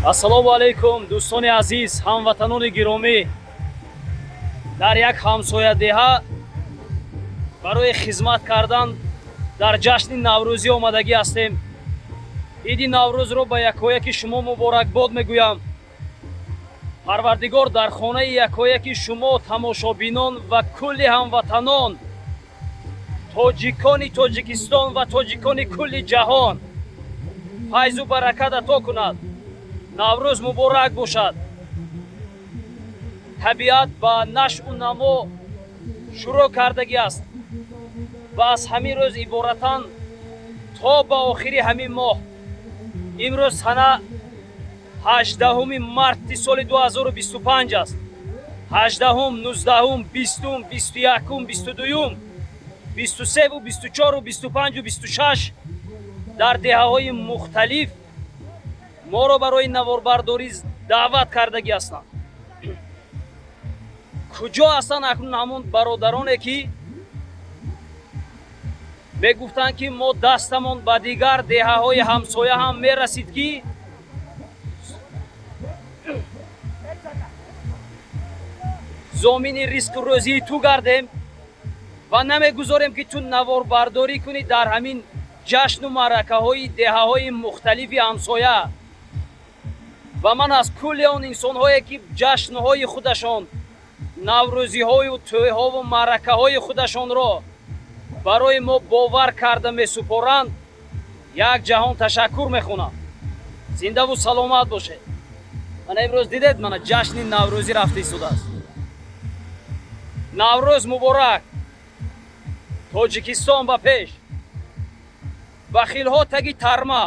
Ассалому алайкум, дӯстони азиз, ҳамватанони гиромӣ. Дар як ҳамсоядеҳа барои хизмат кардан дар ҷашни наврӯзӣ омадагӣ ҳастем. Иди Наврӯзро ба якояки шумо муборакбод мегӯям. Парвардигор дар хонаи якояки шумо, тамошобинон ва кулли ҳамватанон, тоҷикони Тоҷикистон ва тоҷикони кулли ҷаҳон файзу баракат ато кунад. Наврӯз муборак бошад. Табиат ба нашъу намо шурӯъ кардагӣ аст ва аз ҳамин рӯз иборатан то ба охири ҳамин моҳ, имрӯз сана 18 марти соли 2025 аст, 18-ум, 19-ум, 20-ум, 21-ум, 22-юм, 23-ву 24-у, 25-у, 26 дар деҳаҳои мухталиф моро барои наворбардорӣ даъват кардагӣ ҳастанд. Куҷо ҳастанд акнун ҳамон бародароне, ки мегуфтанд, ки мо дастамон ба дигар деҳаҳои ҳамсоя ҳам мерасид, ки зомини ризқу рӯзии ту гардем ва намегузорем, ки ту наворбардорӣ кунӣ дар ҳамин ҷашну маъракаҳои деҳаҳои мухталифи ҳамсоя? Ва ман аз кулли он инсонҳое, ки ҷашнҳои худашон, наврӯзиҳою тӯйҳову маъракаҳои худашонро барои мо бовар карда месупоранд, як ҷаҳон ташаккур мехонам. Зиндаву саломат бошед. Мана имрӯз дидед, мана ҷашни наврӯзӣ рафта истодааст. Наврӯз муборак! Тоҷикистон ба пеш! Бахилҳо таги тарма.